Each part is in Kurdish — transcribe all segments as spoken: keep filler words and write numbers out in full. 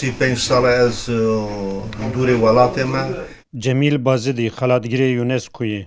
Sî pênc sal e ez, e, dûrê welatê me. Cemîl Bazidî, xelatgirê UNESCOyê.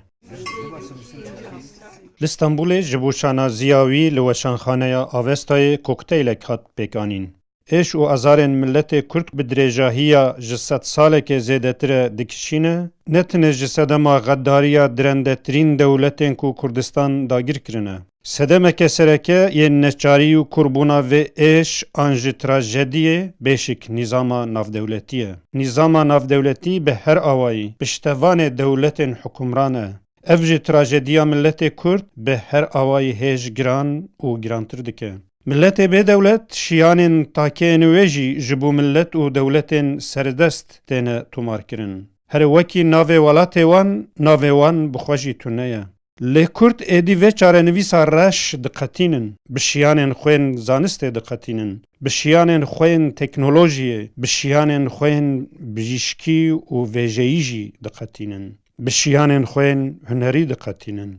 Li Stenbolê ji bo şanaziya wî li Weşanxaneya Avestayê kokteylek hat pêkanîn. Êş û azarên miletê Kurd bi dirêjahiya ji sed salekê zêdetir e dikişîne, ne tenê ji sedema xeddariya direndetirîn dewletên ku Kurdistan dagir kirine. Sedemeke sereke yên neçarî û kurbûna vê êş an jî trajediyê, bêşik nîzama navdewletî ye. Nîzama navdewletî bi her awayî piştevanê dewletên hukimran e. Ev jî trajediya miletê Kurd bi her awayî hêj giran û girantir dike. Miletê bê dewlet, şiyanên takeyên wê jî ji bo milet û dewletên seredest têne tomarkirin. Her wekî navê welatê wan, navê wan bi xwe jî tune ye. Lê Kurd êdî vê çarenivîsa reş diqetînin, bi şiyanên xwên zanistê diqetînin, bi şiyanên xwên teknolojiyê, bi şiyanên xwên bijîşkî û vêjeyî jî diqetînin, bi şiyanên xwên hunerî diqetînin.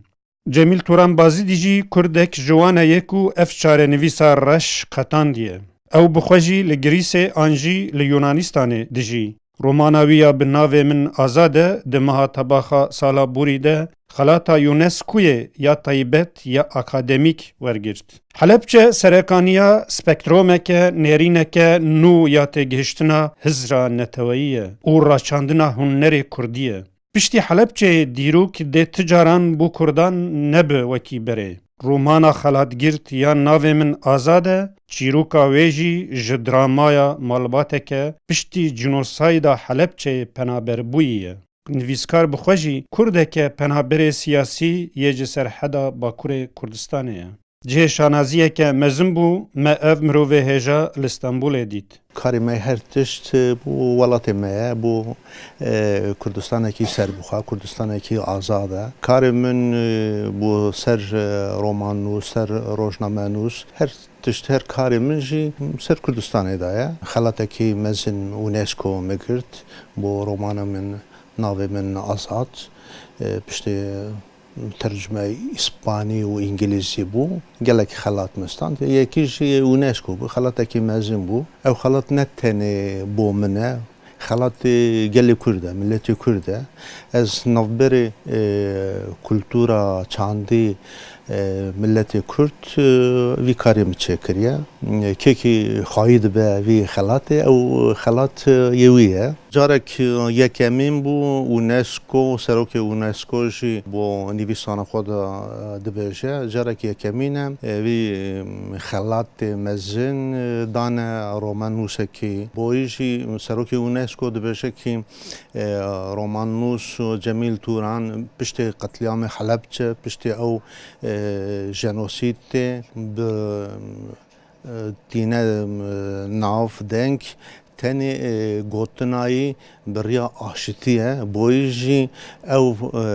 Cemîl Turan Bazidî jî Kurdek ji wan e yê ku ev çarenivîsa reş qetandiye. Ew bi xwe jî li Girîsê an jî li Yunanistanê dijî. Romana wî ya bi navê Min Azad e di meha tebaxa sala borî de xelata UNESCOyê ya taybet ya akademîk wergirt. Helebçe serekaniya spektromeke nêrîneke nû ya têgihiştina hizra neteweyî ye û raçandina hunerê kurdî ye. Piştî Helebçeyê dîrok dê ti caran bo kurdan nebe wekî berê. Romana Xelatgirt ya Navê Min Azad e, çîroka wê jî ji dramaya malbateke piştî cinosayda Helebçeyê penaberbûyî ye. Nivîskar bi xwe jî Kurdeke penaberê siyasî yê ji Serheda Bakurê Kurdistanê ye. Cihê şanaziyeke mezin bû, me ev mirovê hêja li Stenbolê dît. Karê me her tişt bo welatê me ye, bo, e, Kurdistanekî serbixwe, Kurdistanekî azad e. Karê min, e, bo ser, e, romannûs, ser rojnamenûs, her tişt, her karê min jî ser Kurdistanê de ye. Xelatekî mezin UNESCO min girt bo romana min, Navê Min Azad. E, piştê tercumeyê îspanî û îngilîzî bû. Gelek xelat min stand. Yekî jî UNESCO bû. Xelatekî mezin bû. Ew xelat ne tenê bo min e. Xelatê gelê Kurd e, miletê Kurd e. Ez navberê, e, kultura, çandî, e, miletê Kurd, e, vî karê min çêkiriye. Kekî xwayî dibe vî xelatê, ew xelat, e, yê wî ye. Carek, e, yekemîn bû UNESCO, serokê UNESCO jî bo nivîsana xwe de, e, dibêje. Carek yekemîn e, e, vî, e, xelatê mezin, e, dane romannûsekî. Bo wî jî serokê UNESCO dibêje kî, e, romannûs Cemîl Turan piştê qetlîamê Helebçe, piştê ew, e, jenosîdê bi e, tîne, e, nav, deng, tenê, e, gotina yî bi riya aşitî ye. Bo yî jî ew, e,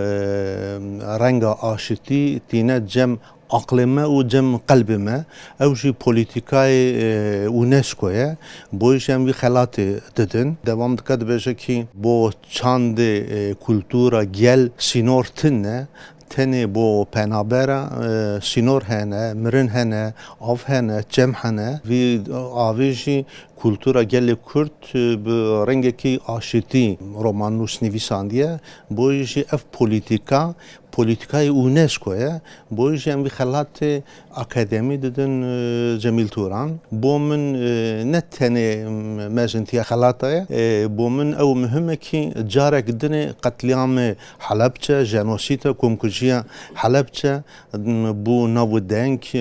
renga aşitî tîne cem aqlê me û cem qelbê me. Ew jî polîtîkayê, e, UNESCO ye. Bo yî jî em vî xelatê didin. Dewam dike dibêje kî bo çandê, e, kultura, gel sînor tune. Tenê bo penabera, e, sînor hene, mirin hene, av hene, çem hene. Vî avê jî kultura gelê Kurd, e, bi rengekî aşitî romannûs nivîsandiye. Bo yî jî ev polîtîka, polîtîkayê UNESCO ye. Bo yî jî em vî xelatê akademî didin, e, Cemîl Turan. Bo min, e, ne tenê, m-, mezintîya xelata ye. E, bo min ew muhim e kî carek dinê qetlîamê Helebçe, jenosîta, komkujiya Helebçe, m-, bû nav û deng, e,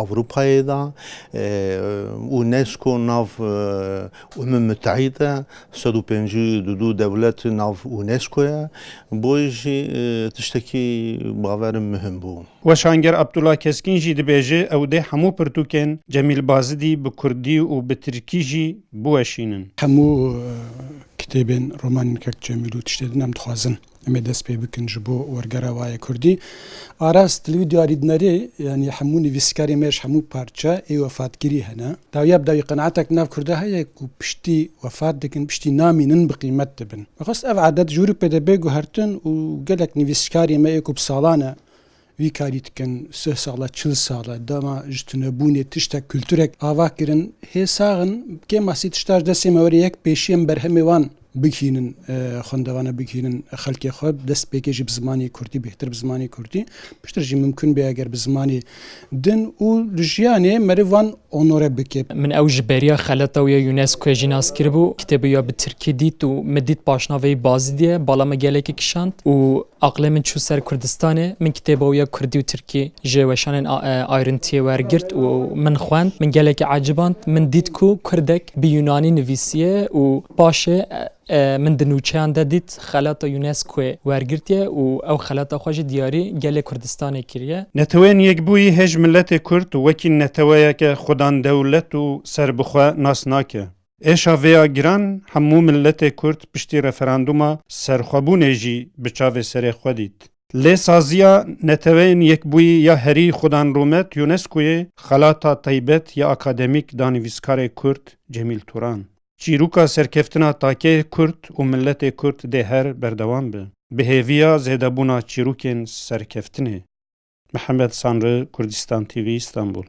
Ewropayê de, e, UNESCO nav, e, Umem Müteahhîd e, sed û pêncî û du dewlet nav UNESCO ye. Bo yî jî, e, tiştekî bawerim muhim bû. Weşanger Abdullah Keskîn jî dibêje, ew dê hemû pirtûkên Cemîl Bazidî bi kurdî û bi tirkî jî biweşînin. Hemû, e, kitêbên romanên kek Cemîl û tiştê din em dixwazin em ê dest pê bikin ji bo wergera wayê kurdî. Aras, tu li wî diyarî dinerê, yanî hemû nivîskarê me ji hemû parçe ê wefatgirî hene. Dawiya bi dawî qenaetek nav kurda heye ku piştî wefat dikin, piştî namînin, bi qîmet dibin. Mexwest ev edet ji wir û pê de bê guhertin û gelek nivîskarê me ê ku bi salan e Vî karî dikin, sih sala, çil sala, dema ji tunebûnê tiştek, kulturek ava kirin, hê sax in, kêmasî tişta ji destê me were, yek pêşiyên berhemê wan bigihînin, e, xwendevana bigihînin xelkê xwe, dest pêkê jî bi zimanê kurdî, bêhtir bi zimanê kurdî, piştre jî mimkun bê eger bi zimanê din û li jiyanê meriv wan onore bike. Min ew ji beriya xelata wî ya UNESCOyê jî nas kiribû. Kitêbê wî ya bi tirkî dît û min dît paşnavê wî Bazîdî ye, bala min gelekî kişand û aqilê min çû ser Kurdistanê. Min kitêba wî ya kurdî û tirkî ji weşanên a-, e, ayrintiyê wergirt û min xwend. Min gelekî eciband. Min dît ku kurdek bi yunanî nivîsiye û paşê, e, e, min di nûçeyan de dît xelata UNESCOyê wergirtiye û ew xelata xwe jî diyarî gelê Kurdistanê kiriye. Neteweyên Yekbûyî hêj miletê Kurd wekî neteweyeke xwedan dewlet û serbixwe nas nake. Êşa vêya giran hemû miletê Kurd piştî referanduma serxwebûnê jî bi çavê serê xwe dît. Lê saziya Neteweyên Yekbûyî ya herî xwedan rûmet UNESCOyê xelata taybet ya akademîk da nivîskarê Kurd Cemîl Turan. Çîroka serkeftina takê Kurd û miletê Kurd dê her berdewam be. Bi hêviya zêdebûna çîrokên serkeftinê. Mihemed Sanri, Kurdistan TV, Stenbul.